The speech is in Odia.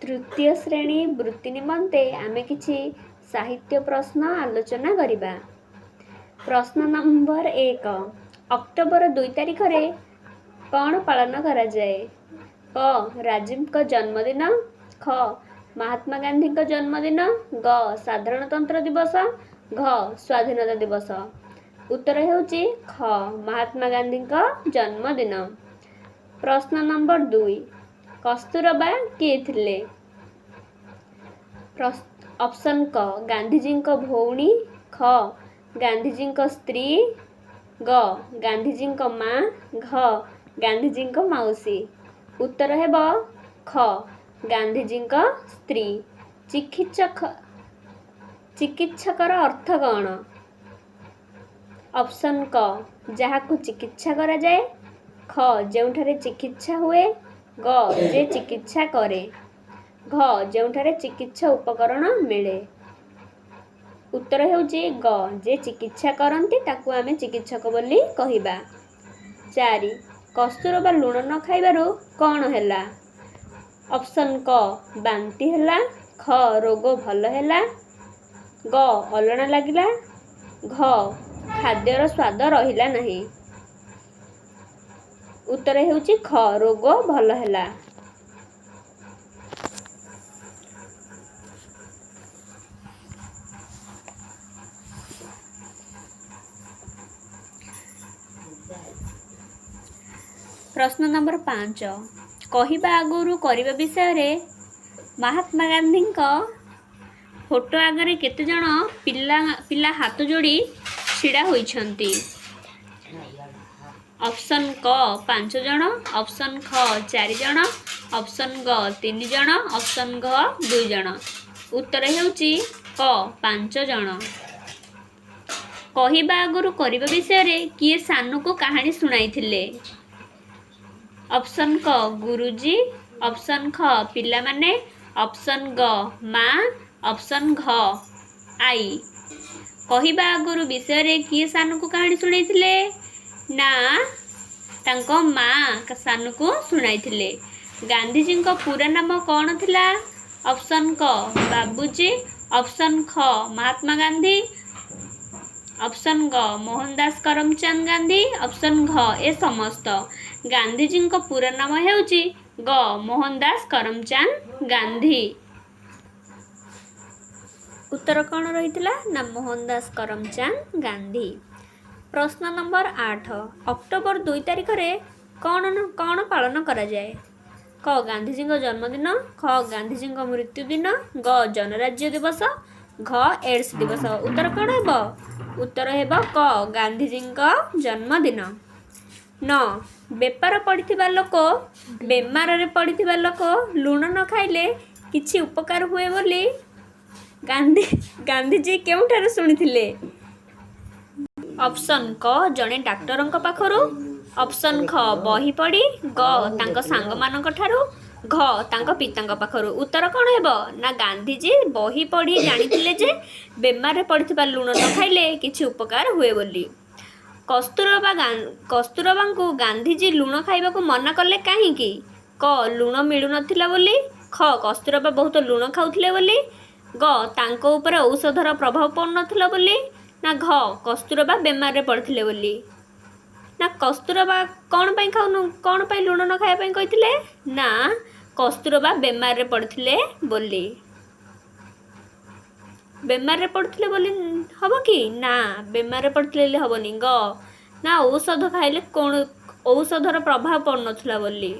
ତୃତୀୟ ଶ୍ରେଣୀ ବୃତ୍ତି ନିମନ୍ତେ ଆମେ କିଛି ସାହିତ୍ୟ ପ୍ରଶ୍ନ ଆଲୋଚନା କରିବା। ପ୍ରଶ୍ନ ନମ୍ବର 1, ଅକ୍ଟୋବର 2 ତାରିଖରେ କ'ଣ ପାଳନ କରାଯାଏ? କ ରାଜୀବଙ୍କ ଜନ୍ମଦିନ, ଖ ମହାତ୍ମା ଗାନ୍ଧୀଙ୍କ ଜନ୍ମଦିନ, ଗ ସାଧାରଣତନ୍ତ୍ର ଦିବସ, ଘ ସ୍ୱାଧୀନତା ଦିବସ। ଉତ୍ତର ହେଉଛି ଖ ମହାତ୍ମା ଗାନ୍ଧୀଙ୍କ ଜନ୍ମଦିନ। ପ୍ରଶ୍ନ ନମ୍ବର 2, କସ୍ତୁରବା କିଏ ଥିଲେ? ଅପସନ୍ କ ଗାନ୍ଧିଜୀଙ୍କ ଭଉଣୀ, ଖ ଗାନ୍ଧିଜୀଙ୍କ ସ୍ତ୍ରୀ, ଗ ଗାନ୍ଧିଜୀଙ୍କ ମା, ଘ ଗାନ୍ଧିଜୀଙ୍କ ମାଉସୀ। ଉତ୍ତର ହେବ ଖ ଗାନ୍ଧିଜୀଙ୍କ ସ୍ତ୍ରୀ। ଚିକିତ୍ସକର ଅର୍ଥ କ'ଣ? ଅପସନ୍ କ ଯାହାକୁ ଚିକିତ୍ସା କରାଯାଏ, ଖ ଯେଉଁଠାରେ ଚିକିତ୍ସା ହୁଏ, ଗ ଯେ ଚିକିତ୍ସା କରେ, ଘ ଯେଉଁଠାରେ ଚିକିତ୍ସା ଉପକରଣ ମିଳେ। ଉତ୍ତର ହେଉଛି ଗ ଯେ ଚିକିତ୍ସା କରନ୍ତି ତାକୁ ଆମେ ଚିକିତ୍ସକ ବୋଲି କହିବା। 4, କସ୍ତୁରବା ଲୁଣ ନ ଖାଇବାରୁ କ'ଣ ହେଲା? ଅପସନ୍ କ ବାନ୍ତି ହେଲା, ଖ ରୋଗ ଭଲ ହେଲା, ଗ ଅଲଣା ଲାଗିଲା, ଘ ଖାଦ୍ୟର ସ୍ୱାଦ ରହିଲା ନାହିଁ। ଉତ୍ତର ହେଉଛି ଖ ରୋଗ ଭଲ ହେଲା। ପ୍ରଶ୍ନ ନମ୍ବର 5, କହିବା ଆଗରୁ କରିବା ବିଷୟରେ ମହାତ୍ମା ଗାନ୍ଧୀଙ୍କ ଫଟୋ ଆଗରେ କେତେଜଣ ପିଲା ହାତ ଯୋଡ଼ି ଛିଡ଼ା ହୋଇଛନ୍ତି? ଅପସନ୍ କ 5 ଜଣ, ଅପସନ୍ ଖ 4 ଜଣ, ଅପସନ୍ ଗ 3 ଜଣ, ଅପସନ୍ ଘ 2 ଜଣ। ଉତ୍ତର ହେଉଛି କ 5 ଜଣ। କହିବା ଆଗରୁ କରିବା ବିଷୟରେ କିଏ ସାନୁକୁ କାହାଣୀ ଶୁଣାଇଥିଲେ? ଅପସନ୍ କ ଗୁରୁଜୀ, ଅପସନ୍ ଖ ପିଲାମାନେ, ଅପସନ୍ ଗ ମା, ଅପସନ୍ ଘ ଆଈ। କହିବା ଆଗରୁ ବିଷୟରେ କିଏ ସାନୁକୁ କାହାଣୀ ଶୁଣାଇଥିଲେ? ନା ତାଙ୍କ ମା ସାନୁକୁ ଶୁଣାଇଥିଲେ। ଗାନ୍ଧିଜୀଙ୍କ ପୁରା ନାମ କ'ଣ ଥିଲା? ଅପସନ୍ କ ବାବୁଜୀ, ଅପସନ୍ ଖ ମହାତ୍ମା ଗାନ୍ଧୀ, ଅପସନ୍ ଗ ମୋହନଦାସ କରମଚାନ୍ଦ ଗାନ୍ଧୀ, ଅପସନ୍ ଘ ଏ ସମସ୍ତ। ଗାନ୍ଧିଜୀଙ୍କ ପୁରା ନାମ ହେଉଛି ଗ ମୋହନଦାସ କରମଚାନ୍ଦ ଗାନ୍ଧୀ। ଉତ୍ତର କ'ଣ ରହିଥିଲା? ନା ମୋହନଦାସ କରମଚାନ୍ଦ ଗାନ୍ଧୀ। ପ୍ରଶ୍ନ ନମ୍ବର 8, ଅକ୍ଟୋବର 2 ତାରିଖରେ କ'ଣ ପାଳନ କରାଯାଏ? କ ଗାନ୍ଧିଜୀଙ୍କ ଜନ୍ମଦିନ, ଖ ଗାନ୍ଧିଜୀଙ୍କ ମୃତ୍ୟୁଦିନ, ଗ ଜନରାଜ୍ୟ ଦିବସ, ଘ ଏଡ୍ସ ଦିବସ। ଉତ୍ତର କ'ଣ ହେବ? ଉତ୍ତର ହେବ କ ଗାନ୍ଧିଜୀଙ୍କ ଜନ୍ମଦିନ। 9, ବେମାରରେ ପଡ଼ିଥିବା ଲୋକ ଲୁଣ ନ ଖାଇଲେ କିଛି ଉପକାର ହୁଏ ବୋଲି ଗାନ୍ଧିଜୀ କେଉଁଠାରୁ ଶୁଣିଥିଲେ? ଅପସନ୍ କ ଜଣେ ଡାକ୍ତରଙ୍କ ପାଖରୁ, ଅପସନ୍ ଖ ବହି ପଢ଼ି, ଗ ତାଙ୍କ ସାଙ୍ଗମାନଙ୍କ ଠାରୁ, ଘ ତାଙ୍କ ପିତାଙ୍କ ପାଖରୁ। ଉତ୍ତର କ'ଣ ହେବ? ନା ଗାନ୍ଧିଜୀ ବହି ପଢ଼ି ଜାଣିଥିଲେ ଯେ ବେମାରରେ ପଡ଼ିଥିବା ଲୁଣ ନ ଖାଇଲେ କିଛି ଉପକାର ହୁଏ ବୋଲି। କସ୍ତୁରବାଙ୍କୁ ଗାନ୍ଧିଜୀ ଲୁଣ ଖାଇବାକୁ ମନା କଲେ କାହିଁକି? କ ଲୁଣ ମିଳୁନଥିଲା ବୋଲି, ଖ କସ୍ତୁରବା ବହୁତ ଲୁଣ ଖାଉଥିଲେ ବୋଲି, ଗ ତାଙ୍କ ଉପରେ ଔଷଧର ପ୍ରଭାବ ପଡ଼ୁନଥିଲା ବୋଲି, ନା ଘ କସ୍ତୁରବା ବେମାରରେ ପଡ଼ିଥିଲେ ବୋଲି। ନା କସ୍ତୁରବା କ'ଣ ପାଇଁ ଖାଉନୁ, କ'ଣ ପାଇଁ ଲୁଣ ନ ଖାଇବା ପାଇଁ କହିଥିଲେ? ନା କସ୍ତୁରବା ବେମାରରେ ପଡ଼ିଥିଲେ ବୋଲି। ବେମାରରେ ପଡ଼ୁଥିଲେ ବୋଲି ହେବ କି? ନା ବେମାରରେ ପଡ଼ିଥିଲେ ବୋଲି ହେବନି। ଗ ନା ଔଷଧ ଖାଇଲେ କ'ଣ ଔଷଧର ପ୍ରଭାବ ପଡ଼ୁନଥିଲା ବୋଲି।